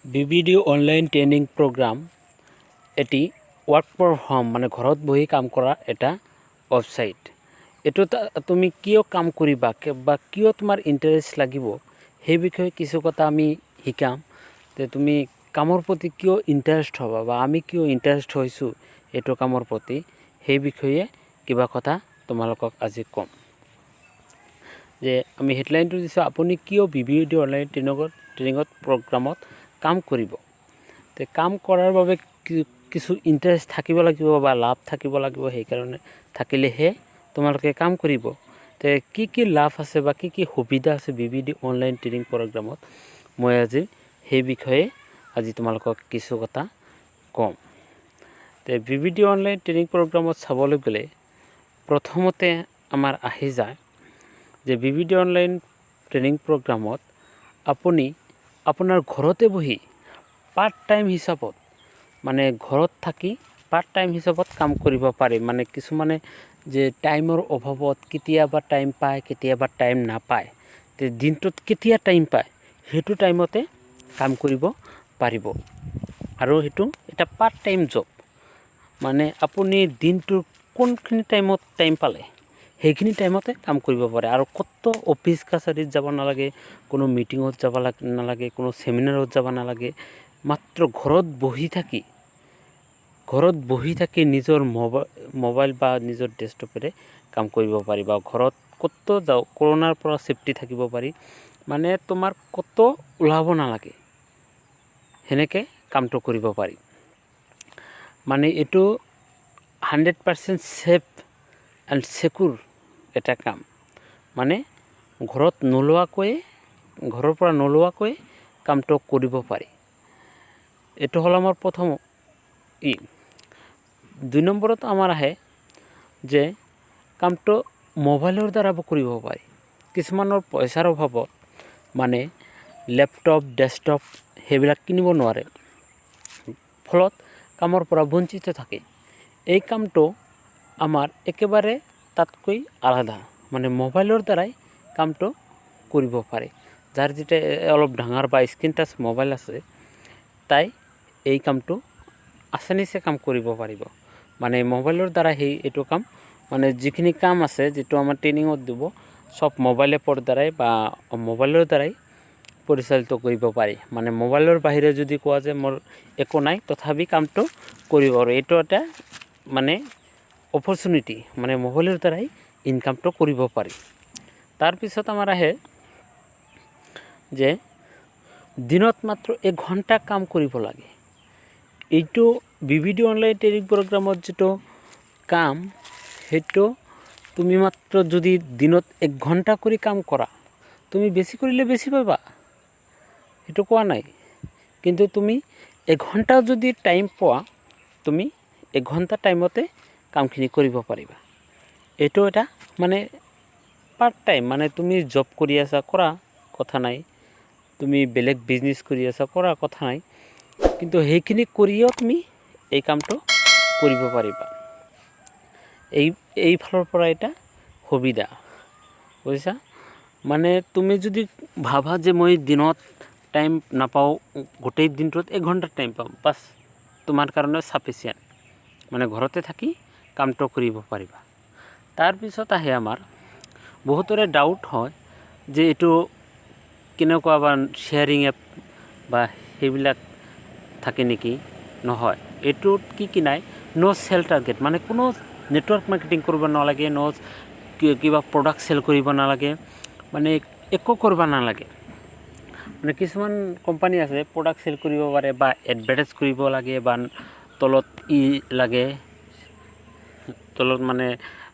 বিবিডি online training programme এটি work from home, মানে ঘৰত বহি কাম কৰা এটা ৱেবছাইট। এইটো তুমি কিয় কাম কৰিবা বা কিয় তোমাৰ ইণ্টাৰেষ্ট লাগিব, সেই বিষয়ে কিছু কথা আমি শিকাম যে তুমি কামৰ প্ৰতি কিয় ইণ্টাৰেষ্ট হ'বা বা আমি কিয় ইণ্টাৰেষ্ট হৈছোঁ এইটো কামৰ প্ৰতি, সেই বিষয়ে কিবা কথা তোমালোকক আজি ক'ম। যে আমি হেডলাইনটো দিছোঁ, আপুনি কিয় বিবিডি অনলাইন ট্ৰেইনিঙত প্ৰগ্ৰামত কাম কৰিব। তে কাম কৰাৰ বাবে কিছু ইণ্টাৰেষ্ট থাকিব লাগিব বা লাভ থাকিব লাগিব। সেইকাৰণে থাকিলেহে তোমালোকে কাম কৰিব। তে কি কি লাভ আছে বা কি কি সুবিধা আছে বিবিডি অনলাইন ট্ৰেইনিং প্ৰগ্ৰামত, মই আজি সেই বিষয়ে আজি তোমালোকক কিছু কথা ক'ম। তে বিবিডি অনলাইন ট্ৰেইনিং প্ৰগ্ৰামত চাবলৈ গ'লে প্ৰথমতে আমাৰ আহি যায় যে বিবিডি অনলাইন ট্ৰেইনিং প্ৰগ্ৰামত আপুনি আপোনাৰ ঘৰতে বহি পাৰ্ট টাইম হিচাপত, মানে ঘৰত থাকি পাৰ্ট টাইম হিচাপত কাম কৰিব পাৰে। মানে কিছুমানে যে টাইমৰ অভাৱত কেতিয়াবা টাইম পায়, কেতিয়াবা টাইম নাপায়, তে দিনটোত কেতিয়া টাইম পায়, সেইটো টাইমতে কাম কৰিব পাৰিব। আৰু সেইটো এটা পাৰ্ট টাইম জব, মানে আপুনি দিনটোৰ কোনখিনি টাইমত টাইম পালে, সেইখিনি টাইমতে কাম কৰিব পাৰে। আৰু ক'তো অফিচ কাছাৰীত যাব নালাগে, কোনো মিটিঙত যাব নালাগে, কোনো ছেমিনাৰত যাব নালাগে। মাত্ৰ ঘৰত বহি থাকি নিজৰ মোবাইল বা নিজৰ ডেস্কটপেৰে কাম কৰিব পাৰি বা ঘৰত ক'তো যাওঁ, কৰোণাৰ পৰা ছেফটি থাকিব পাৰি। মানে তোমাৰ ক'তো ওলাব নালাগে, সেনেকৈ কামটো কৰিব পাৰি। মানে এইটো 100% ছেফ এণ্ড ছিকিউৰ এটা কাম। মানে ঘৰত নোলোৱাকৈয়ে, ঘৰৰ পৰা নোলোৱাকৈ কামটো কৰিব পাৰি। এইটো হ'ল আমাৰ প্ৰথম ই। দুই নম্বৰত আমাৰ আহে যে কামটো মোবাইলৰ দ্বাৰা কৰিব পাৰি। কিছুমানৰ পইচাৰ অভাৱত মানে লেপটপ, ডেস্কটপ সেইবিলাক কিনিব নোৱাৰে, ফলত কামৰ পৰা বঞ্চিত থাকে। এই কামটো আমাৰ একেবাৰে তাতকৈ আলাদা, মানে মোবাইলৰ দ্বাৰাই কামটো কৰিব পাৰে। যাৰ যেতিয়া অলপ ডাঙৰ বা স্ক্ৰীণ টাচ মোবাইল আছে, তাই এই কামটো আচানিছে কাম কৰিব পাৰিব। মানে মোবাইলৰ দ্বাৰা সেই এইটো কাম, মানে যিখিনি কাম আছে, যিটো আমাৰ ট্ৰেইনিঙত দিব, চব মোবাইল এপৰ দ্বাৰাই বা মোবাইলৰ দ্বাৰাই পৰিচালিত কৰিব পাৰি। মানে মোবাইলৰ বাহিৰে যদি কোৱা যে মোৰ একো নাই, তথাপি কামটো কৰিব পাৰোঁ। এইটো এটা মানে অপৰচুনিটি, মানে মোবাইলৰ দ্বাৰাই ইনকামটো কৰিব পাৰি। তাৰপিছত আমাৰ আহে যে দিনত মাত্ৰ এঘণ্টা কাম কৰিব লাগে। এইটো বিবিডি অনলাইন ট্ৰেইনিং প্ৰগ্ৰামত যিটো কাম, সেইটো তুমি মাত্ৰ যদি দিনত এক ঘণ্টা কৰি কাম কৰা, তুমি বেছি কৰিলে বেছি পাবা, সেইটো কোৱা নাই। কিন্তু তুমি এঘণ্টা যদি টাইম পোৱা, তুমি এঘণ্টা টাইমতে কামখিনি কৰিব পাৰিবা। এইটো এটা মানে পাৰ্ট টাইম, মানে তুমি জব কৰি আছা, কৰা, কথা নাই। তুমি বেলেগ বিজনেছ কৰি আছা, কৰা, কথা নাই। কিন্তু সেইখিনি কৰিও তুমি এই কামটো কৰিব পাৰিবা। এইফালৰ পৰা এটা সুবিধা, বুজিছা। মানে তুমি যদি ভাবা যে মই দিনত টাইম নাপাওঁ, গোটেই দিনটোত এঘণ্টা টাইম পাম, বাছ, তোমাৰ কাৰণে চাফিচিয়েণ্ট। মানে ঘৰতে থাকি কামটো কৰিব পাৰিবা। তাৰপিছত আহে আমাৰ বহুতৰে ডাউট হয় যে এইটো কেনেকুৱা বা শ্বেয়াৰিং এপ বা সেইবিলাক থাকে নেকি? নহয়। এইটোত কি কি নাই? ন' চেল টাৰ্গেট, মানে কোনো নেটৱৰ্ক মাৰ্কেটিং কৰিব নালাগে, ন' কিবা প্ৰডাক্ট চেল কৰিব নালাগে, মানে একো কৰিব নালাগে। মানে কিছুমান কোম্পানী আছে, প্ৰডাক্ট চেল কৰিব পাৰে বা এডভাৰটাইজ কৰিব লাগে বা তলত ই লাগে, তলত মানে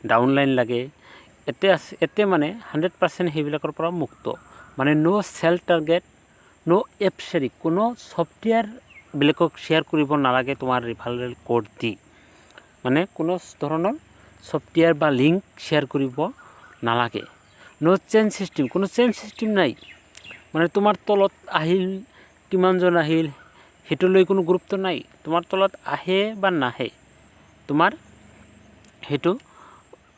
ডাউনলাইন লাগে। এতে আছে, এতে মানে 100% সেইবিলাকৰ পৰা মুক্ত। মানে no sell target, no app sharing, কোনো ছফ্টৱেৰ বেলেগক শ্বেয়াৰ কৰিব নালাগে তোমাৰ ৰিফাৰেল ক'ড দি। মানে কোনো ধৰণৰ ছফ্টৱেৰ বা লিংক শ্বেয়াৰ কৰিব নালাগে। ন' চেইন ছিষ্টেম, কোনো চেইন ছিষ্টেম নাই। মানে তোমাৰ তলত আহিল, কিমানজন আহিল, সেইটো লৈ কোনো গুৰুত্ব নাই। তোমাৰ তলত আহে বা নাহে, তোমাৰ সেইটো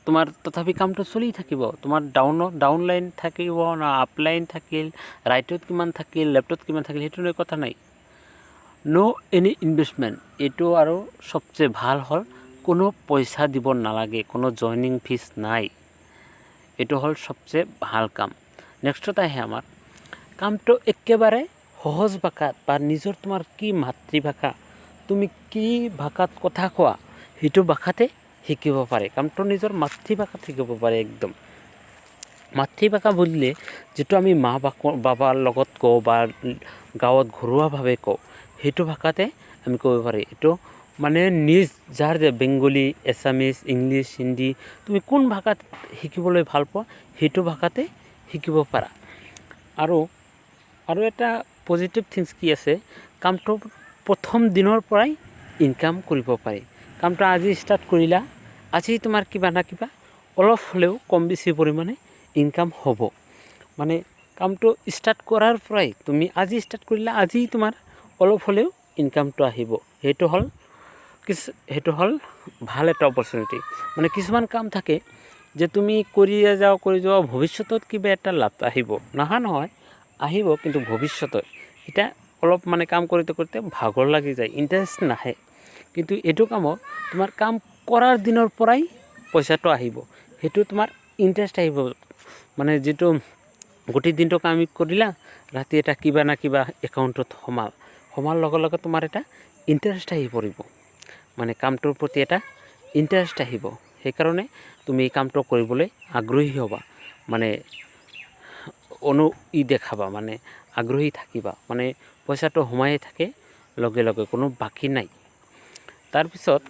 তোমাৰ তথাপি কামটো চলি থাকিব। তোমাৰ ডাউনত ডাউন লাইন থাকিব না আপ লাইন থাকিল, ৰাইটত কিমান থাকিল, লেফ্টত কিমান থাকিল, সেইটো লৈ কথা নাই। ন' এনি ইনভেষ্টমেণ্ট। এইটো আৰু চবচে ভাল হ'ল, কোনো পইচা দিব নালাগে, কোনো জইনিং ফিজ নাই। এইটো হ'ল চবচে ভাল কাম। নেক্সটত আহে আমাৰ কামটো একেবাৰে সহজ ভাষাত বা নিজৰ তোমাৰ কি মাতৃভাষা, তুমি কি ভাষাত কথা কোৱা, সেইটো ভাষাতে শিকিব পাৰে। কামটো নিজৰ মাতৃভাষাত শিকিব পাৰে একদম। মাতৃভাষা বুলিলে যিটো আমি মা বাবাৰ লগত কওঁ বা গাঁৱত ঘৰুৱাভাৱে কওঁ, সেইটো ভাষাতে আমি ক'ব পাৰি। এইটো মানে নিজ যাৰ যে বেংগলী, এছামিজ, ইংলিছ, হিন্দী, তুমি কোন ভাষাত শিকিবলৈ ভাল পোৱা, সেইটো ভাষাতে শিকিব পাৰা। আৰু এটা পজিটিভ থিংছ কি আছে? কামটো প্ৰথম দিনৰ পৰাই ইনকাম কৰিব পাৰি। কামটো আজি ষ্টাৰ্ট কৰিলা, আজি তোমাৰ কিবা না কিবা অলপ হ'লেও কম বেছি পৰিমাণে ইনকাম হ'ব। মানে কামটো ষ্টাৰ্ট কৰাৰ পৰাই, তুমি আজি ষ্টাৰ্ট কৰিলা, আজি তোমাৰ অলপ হ'লেও ইনকামটো আহিব। সেইটো হ'ল ভাল এটা অপৰচুনিটি। মানে কিছুমান কাম থাকে যে তুমি কৰিয়ে যাওঁ, কৰি যোৱা, ভৱিষ্যতত কিবা এটা লাভ আহিব। নহা নহয়, আহিব, কিন্তু ভৱিষ্যতত। এতিয়া অলপ মানে কাম কৰোঁতে কৰোঁতে ভাগৰ লাগি যায়, ইণ্টাৰেষ্ট নাহে। কিন্তু এইটো কামত তোমাৰ কাম কৰাৰ দিনৰ পৰাই পইচাটো আহিব, সেইটো তোমাৰ ইণ্টাৰেষ্ট আহিব। মানে যিটো গোটেই দিনটো কাম কৰিলা, ৰাতি এটা কিবা না কিবা একাউণ্টত সোমাল, সোমাৰ লগে লগে তোমাৰ এটা ইণ্টাৰেষ্ট আহি পৰিব, মানে কামটোৰ প্ৰতি এটা ইণ্টাৰেষ্ট আহিব। সেইকাৰণে তুমি এই কামটো কৰিবলৈ আগ্ৰহী হ'বা, মানে অনু ই দেখাবা, মানে আগ্ৰহী থাকিবা। মানে পইচাটো সোমায়ে থাকে লগে লগে, কোনো বাকী নাই। তাৰপিছত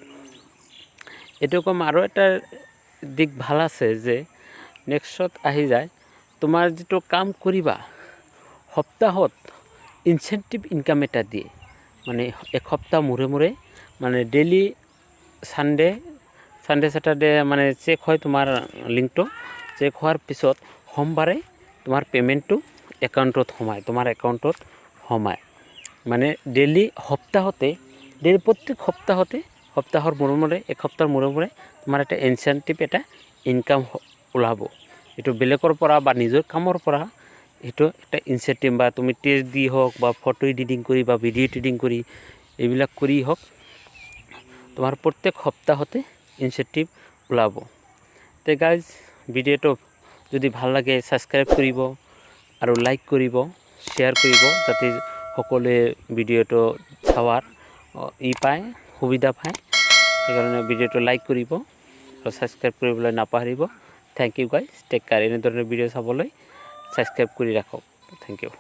এইটো কম, আৰু এটা দিশ ভাল আছে যে নেক্সটত আহি যায়, তোমাৰ যিটো কাম কৰিবা, সপ্তাহত ইনচেণ্টিভ ইনকাম এটা দিয়ে। মানে এসপ্তাহ মূৰে মূৰে, মানে ডেইলি ছানডে ছেটাৰডে মানে চেক হয় তোমাৰ লিংকটো। চেক হোৱাৰ পিছত সোমবাৰে তোমাৰ পে'মেণ্টটো একাউণ্টত সোমায়, তোমাৰ একাউণ্টত সোমায়। মানে ডেইলি সপ্তাহতে, ডেইলি প্ৰত্যেক সপ্তাহতে, সপ্তাহৰ মূৰে মূৰে, এসপ্তাহৰ মূৰে মূৰে তোমাৰ এটা ইনচেণ্টিভ এটা ইনকাম ওলাব। এইটো বেলেগৰ পৰা বা নিজৰ কামৰ পৰা সেইটো এটা ইনচেণ্টিভ, বা তুমি টেষ্ট দি হওক বা ফটো এডিটিং কৰি বা ভিডিঅ' এডিটিং কৰি, এইবিলাক কৰি হওক, তোমাৰ প্ৰত্যেক সপ্তাহতে ইনচেণ্টিভ ওলাব। তে গাইজ, ভিডিঅ'টো যদি ভাল লাগে ছাবস্ক্ৰাইব কৰিব আৰু লাইক কৰিব, শ্বেয়াৰ কৰিব, যাতে সকলোৱে ভিডিঅ'টো চোৱাৰ ই পায়, সুবিধা পায়। সেইকাৰণে ভিডিঅ'টো লাইক কৰিব আৰু ছাবস্ক্ৰাইব কৰিবলৈ নাপাহৰিব। Thank you guys, take care. এনেধৰণৰ ভিডিঅ' চাবলৈ ছাবস্ক্ৰাইব কৰি ৰাখক। Thank you.